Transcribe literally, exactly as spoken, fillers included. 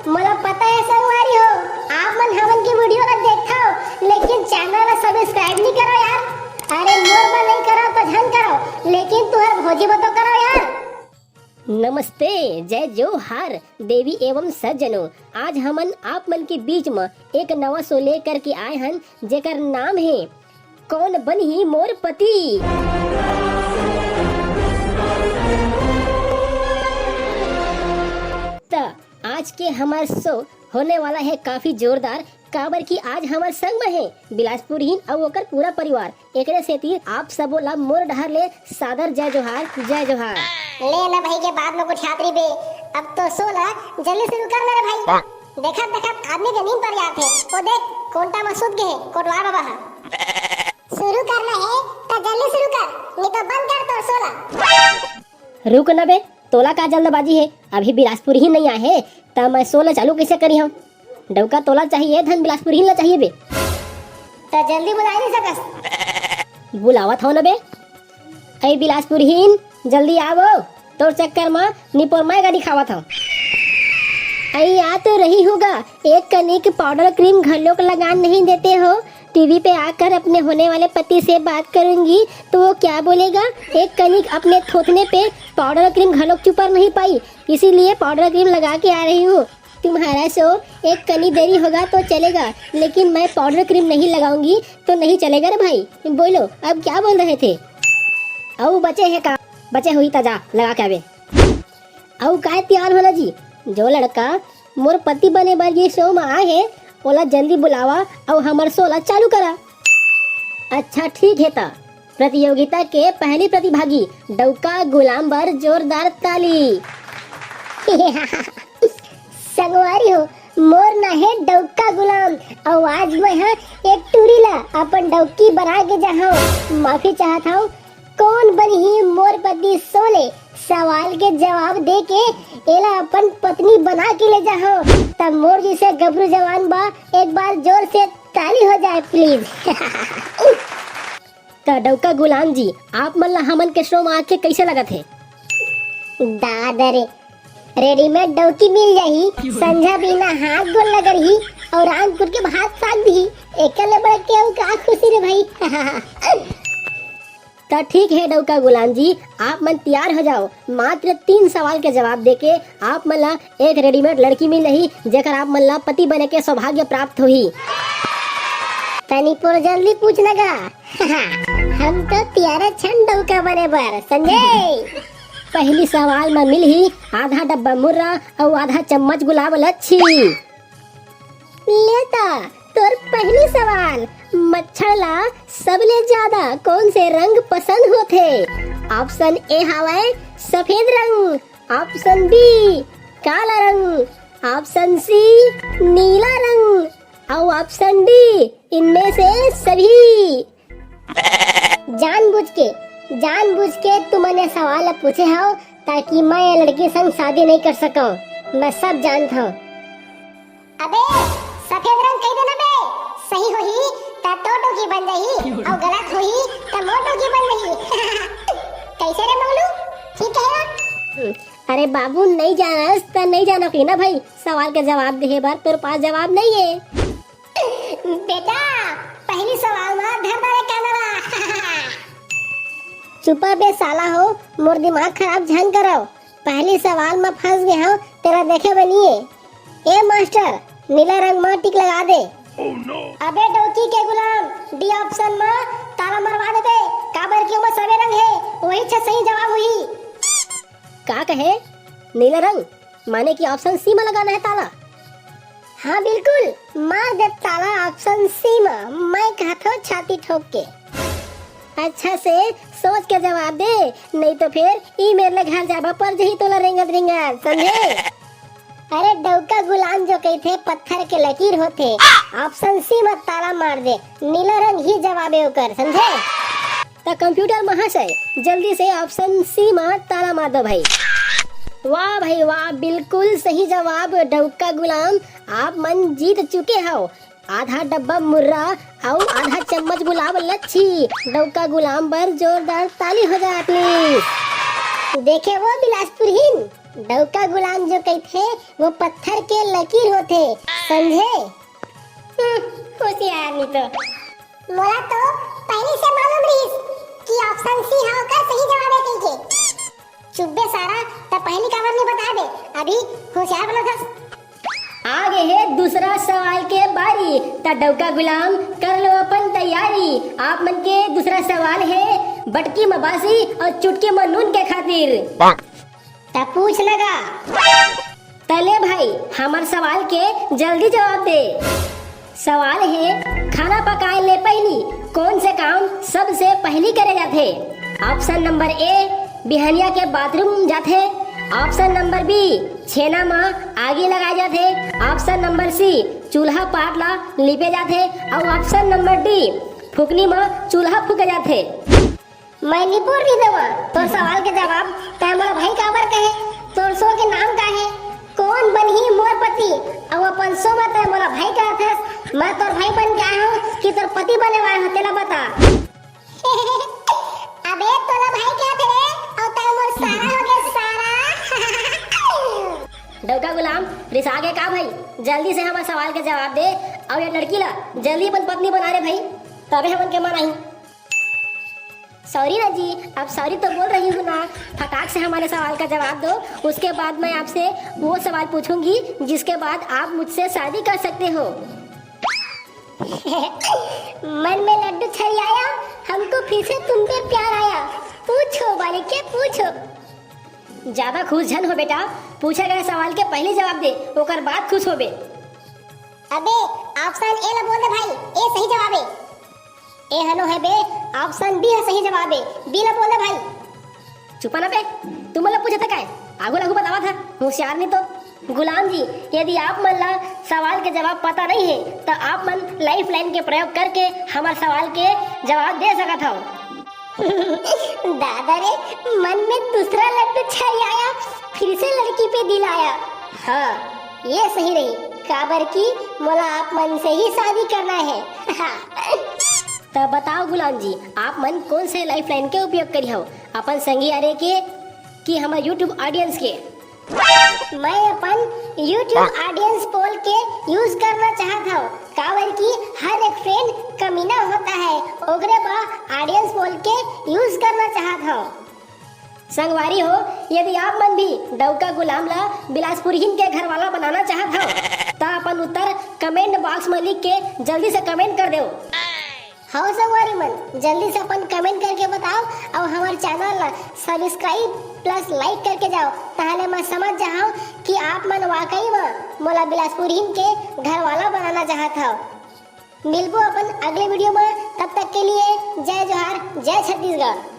मोला पता है संगवारी हो, आप मन हमन के वीडियो ला देखथव, लेकिन चैनल ला सब्सक्राइब नहीं करो यार। अरे मोर बर नहीं करो तो झन करो, लेकिन तुहर भौजी बर तो करो यार। नमस्ते, जय जोहार, देवी एवं सज्जनों। आज हमन आप मन के बीच म एक नवा शो लेकर के आए हन, जेकर नाम है कौन बनही मोर पति। त आज के हमर शो होने वाला है काफी जोरदार, काबर कि आज हमर संग म है बिलासपुरहीन अउ ओकर पूरा परिवार। एकरे सेती आप सबो ला मोर डहर ले सादर जय जोहार, जय जोहार। ले ना भाई के बाद में कुछ याद रहिबे। अब तो शो ला जल्दी शुरू कर ना रे भाई। देखत देखत आदमी के नींद पड़ जाथे। ओ देख, कोंटा म सुत गे हे कोटवार बाबा ह। शुरू करना है त जल्दी शुरू कर, नहीं तो बंद कर तोर शो ला। रुक न बे, तोला का जल्दबाजी हे? अभी बिलासपुरहीन नहीं आए हे, त मैं शो ला चालू कैसे करी हूँ? डौका तोला चाहिए धन बिलासपुरहीन ला चाहिए बे? त जल्दी बुला नहीं सकस? बुलावत हव न बे। ऐ बिलासपुरहीन, जल्दी आवो, तोर चक्कर म निपोर मैं गाड़ी खावत हव। अई आ तो रही होगा, एक कनिक पाउडर क्रीम घलोक लगान नहीं देते हो। टीवी पे आकर अपने होने वाले पति से बात करूंगी तो वो क्या बोलेगा? एक कनिक अपने थोथने पे पाउडर क्रीम घलोक चुपर नहीं पाई, इसीलिए पाउडर क्रीम लगा के आ रही हूँ। तुम्हारा शो एक कनी देरी होगा तो चलेगा, लेकिन मैं पाउडर क्रीम नहीं लगाऊंगी तो नहीं चलेगा रे भाई। बोलो, अब क्या बोल रहे थे? अउ बचे है का? बचे हुई त जा लगा के आवे। अउ काय तियार होला जी? जो लड़का मोर पति बने बर ये शो म आए हे, ओला जल्दी बुलावा अउ हमर शो ला चालू करा। अच्छा ठीक हे त, प्रतियोगिता के पहली प्रतिभागी डौका गुलाम बर जोरदार ताली। संगवारी हो, मोर ना हे डौका गुलाम, अउ आज मैं ह एक टूरी ला अपन डौकी बना के जाहूं। माफी चाहत हूं, कौन बनही मोर पति शो ले सवाल के जवाब दे के एला अपन पत्नी बना के ले जाहूं। तब मोर जैसे गबरू जवान बा, एक बार जोर से ताली हो जाए प्लीज। त डौका गुलाम जी, आप मन ला हमन के शो म आके कैसे लगत हे? दादा रे, रेडीमेड डौकी मिल जाही, संझा बिना हाथ गोड़ लगरही अउ रांध कुट के भात साग दिही, एकर ले बड़ के अउ का खुशी रे भाई। त ठीक हे डौका गुलाम जी, आप मन तियार हो जाओ। मात्र तीन सवाल के जवाब देके आप मन ला एक रेडीमेड लड़की मिल जाही, जेकर आप मन ला पति बने के सौभाग्य प्राप्त होही। तनी पोर जल्दी पूछ न गा। हम तो तियारा छन डौका बने बर, समझे? पहली सवाल म मिलही आधा डब्बा मुर्रा अउ आधा चम्मच गुलाब लच्छी। ले त, तोर पहली सवाल, मच्छर ला सबले ज्यादा कौन से रंग पसंद होथे? ऑप्शन ए हावय सफेद रंग, ऑप्शन बी काला रंग, ऑप्शन सी नीला रंग, अउ ऑप्शन डी इनमें से सभी। जानबूझ के, जानबूझ के तुमन ये सवाल ला पूछे हव, ताकि मैं ये लड़की संग शादी नहीं कर सकूं। मैं सब जानत हूं। अबे, सफेद रंग कह देना बे, सही होही त तोर डौकी बन जाही, अउ गलत होही त मोर डौकी बन जाही। कैसे रे मंगलू, ठीक कहे ना? अरे बाबू, नहीं जानस त नहीं जाना कही ना भाई, सवाल के जवाब देहे बर तोर पास जवाब नहीं है। बेटा, पहली सवाल म धर दे रे कैमरा। चुपा बे साला हो, मोर दिमाग खराब झन करो। पहली सवाल म फंस गे हव, तेला देखे बनिए। ए मास्टर, नीला रंग म टिक लगा दे। अबे डौकी के गुलाम, डी ऑप्शन म ताला मरवा देबे, काबर कि ओमा सबे रंग हे, वही छ सही जवाब होही। का कहे? नीला रंग? माने कि ऑप्शन सी म लगाना है ताला। हाँ बिल्कुल, मार दे ताला ऑप्शन सी म, मैं कहत हूँ छाती ठोक के। अच्छा से सोच के जवाब दे, नहीं तो फिर ई मेर ले घर जाबा पर जही तोला रेंगत रेंगत, समझे? अरे डौका गुलाम जो कहिथे पत्थर के लकीर होथे, ऑप्शन सी म ताला मार दे, नीला रंग ही जवाब है ओकर, समझे? त कंप्यूटर महाशय, जल्दी से ऑप्शन सी म ताला मार दो भाई। वाह भाई वाह, बिल्कुल सही जवाब डौका गुलाम, आप मन जीत चुके हव आधा डब्बा मुर्रा अउ आधा चम्मच गुलाब लच्छी। डौका गुलाम बर जोरदार ताली हो जाए प्लीज। देखे वो बिलासपुरहीन, डौका गुलाम जो कहिथे, वो पत्थर के लकीर होथे, समझे? हम्म, होशियार नहीं तो। मोला तो पहले से मालूम रहिस कि option C हा ओकर सही जवाब है कहिके। चुप बे सारा, त पहली काबर नहीं बताए बे? अभी होशियार बनत हस। आगे है दूसरा सवाल के बारी, त डौका गुलाम कर लो अपन तैयारी। आप मन के दूसरा सवाल है बटकी म बासी और चुटकी म नून के खातिर। त पूछ लगा। त ले भाई, हमर सवाल के जल्दी जवाब दे। सवाल है, खाना पकाए ले पहली कौन से काम सबसे पहली करे जाथे? Option number A, बिहनिया के बाथरूम जाथे। Option number B, छेना म आगी लगाए जाथे। Option number C, चूल्हा पाट ला लीपे जाथे। अउ option number D, फुकनी म चूल्हा फूके जाथे। मैं निपोर नहीं देवा तोर सवाल के जवाब। तै मोला भाई काबर कहे? तोर सो के नाम का है? कौन बनही मोर पति? अउ अपन सो में तै मोला भाई कहत हस। मैं तोर भाई बन के आए हूँ कि तोर पति बने वाला हूँ, तेला बता। अबे तोला भाई कहत रे, अउ तै मोर सारा हो गे, सारा। डौका गुलाम, रिसा गे का भाई? जल्दी से हमर सवाल के जवाब दे, अउ ये लड़की ला जल्दी अपन पत्नी बना रे भाई, तबे हमन के मन आही। सॉरी ना जी, अब सॉरी तो बोल रही हूँ ना। फटाक से हमारे सवाल का जवाब दो, उसके बाद मैं आपसे वो सवाल पूछूंगी जिसके बाद आप मुझसे शादी कर सकते हो। मन में लड्डू छरियाया, हमको फिर से तुम पे प्यार आया। पूछो बालिके, पूछो। ज्यादा खुश झन हो बेटा, पूछे गए सवाल के पहले जवाब दे, ओकर बाद खुश होबे। अबे, option A ला बोल दे भाई, A सही जवाब है। A हनो है बे, option B है सही जवाब है, B ला बोल दे भाई। चुपा ना बे, तुम ला पूछत हे काय? आगू लागू बतावत हे, होशियार नहीं तो। गुलाम जी, यदि आप मन ला सवाल के जवाब पता नहीं है, तो आप मन लाइफलाइन के प्रयोग करके हमार सवाल के जवाब दे सकत हव। दादा रे, मन में दूसरा लड्डू छरियाया, फिर से लड़की पे दिल आया। हाँ, ये सही रही, काबर कि मोला आप मन से ही शादी करना है। त बताओ गुलाम जी, आप मन कौन से लाइफलाइन के उपयोग करिहव, अपन संगी यारे के कि हमर YouTube audience के? मैं अपन YouTube audience poll के use करना चाहत हव, काबर कि हर एक friend कमीना होता है, ओकरे बर audience poll के use करना चाहत हव। संगवारी हो, यदि आप मन भी डौका गुलाम ला बिलासपुरहीन के घरवाला बनाना चाहत हव, त अपन उत्तर comment box में लिख के जल्दी से comment कर देव। हव संगवारी मन, जल्दी से अपन comment करके बताओ अउ हमर channel ला subscribe plus like करके जाओ, ताहले मैं समझ जाहूं कि आप मन वाकई में मोला बिलासपुरहीन के घरवाला बनाना चाहत हव। मिलबो अपन अगले video में, तब तक के लिए जय जोहार, जय छत्तीसगढ़।